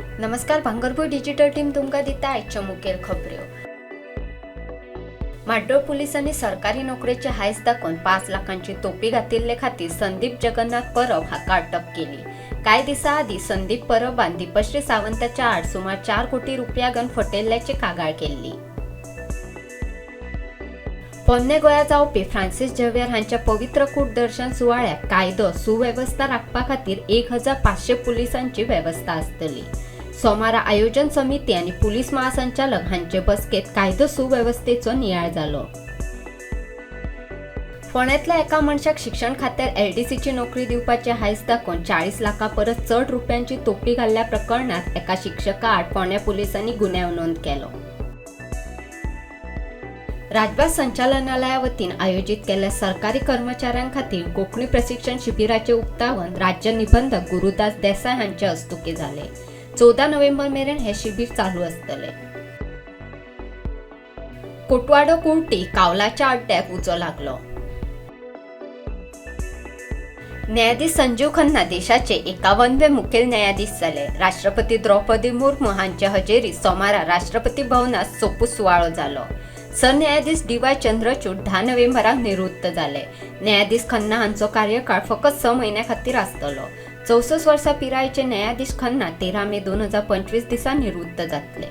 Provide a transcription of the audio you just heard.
नमस्कार, भांगरभूंय digital team तुमकां दिता आयच्यो मुखेल खबऱ्यो. म्हाड्डोळ पुलिसांनी सरकारी नोकरेचे हायस दाखोवन 5 लाखांची तोपी घातिल्ले खातीर संदीप जगन्नाथ परब हाका अटक केली. कांय दिसां आदीं संदीप परबान दीपश्री सावंताच्या आड सुमार 4 कोटी रुपया फटयल्ल्याची कागाळ केल्ली. पोन्ने गोंया जावपी फ्रांसीस झेवियर हांच्या पवित्र कूट दर्शन सुवाळ्याक कायदो सुवेवस्था राखपा खातीर 1500 पुलिसांची वेवस्था आसतली. सोमारा आयोजन समिती आनी पुलीस महासंचालक हांचे बसकेत कायदो सुवेवस्थेचो नियाळ जालो. फोंड्यांतल्या एका मनशाक शिक्षण खात्यार एलडीसीची नोकरी दिवपाचे हायस दाखोवन 40 लाखां परस चड रुपयांची तोपी घाल्ल्या प्रकरणांत एका शिक्षका आड फोंड्या पुलिसांनी गुन्यांव नोंद केलो. राजभास संचालनालया वतीन आयोजीत केल्ल्या सरकारी कर्मचाऱ्यां खातीर कोंकणी प्रशिक्षण शिबिराचे उक्तावण राज्य निबंधक गुरुदास देसाय हांचे हस्तुकीं जालें. 14 नोव्हेंबर मेरेन हे शिबीर चालू आसतलें. कोटवाडो कुर्टी कावलाच्या अड्ड्याक उजो लागलो. न्यायाधीश संजीव खन्ना देशाचे 51वे मुखेल न्यायाधीश जाले. राष्ट्रपती द्रौपदी मुर्मू हांचे हजेरीत सोमारा राष्ट्रपती भवनात सोपूत सुवाळो जालो. सरन्यायाधीश डी.वाय. चंद्रचूड 10 नोव्हेंबराक निवृत्त जाले. न्यायाधीश खन्ना हांचो कार्यकाळ फकत 6 म्हयन्यां खातीर आसतलो. 64 वर्सां पिरायेचे न्यायाधीश खन्ना 13 मे 2025 दिसा निवृत्त जातले.